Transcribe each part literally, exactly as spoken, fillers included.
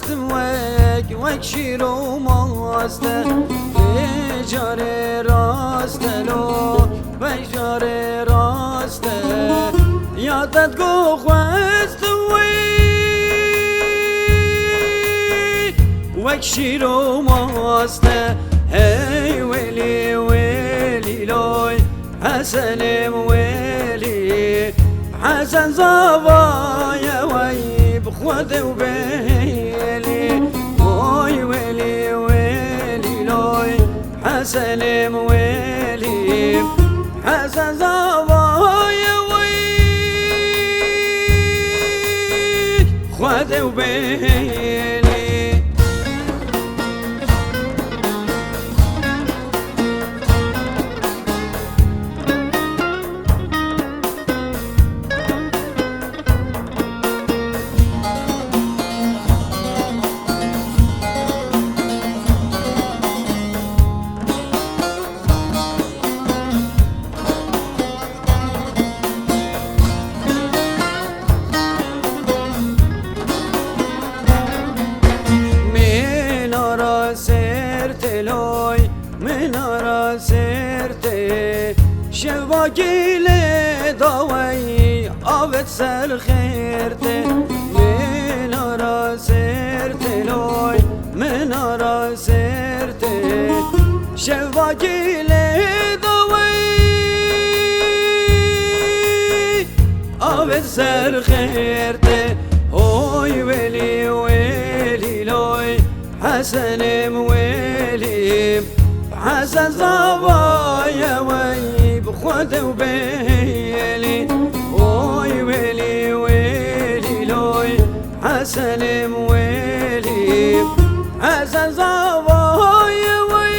Wek, wek şîr û mast e, vê carê rast e lo, vê carê rast e. Ya te digo xwest wî, wek şîr û mast e. Hey welî, welî loy, Hesenê min welî, Hesen zava ye wey bi Xwedê û bêlî. Oy welî, welî loy, Hesenê min welî, Hesen zava ye wey Xwedê û bêlî. Min ara ser tê loy, min ara ser tê. Şevbakî lê dawey, avet ser xêr tê. Min ara ser tê loy, min ara ser tê. Şevbakî lê dawey, avet ser xêr tê. Hoy welî, welî loy, Hesenê min welî, Hesen zava ye wey bi Xwedê û bêlî. Oy welî, welî loy, Hesenê min welî, Hesen zava ye wey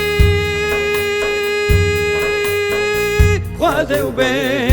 Xwedê û bêlî.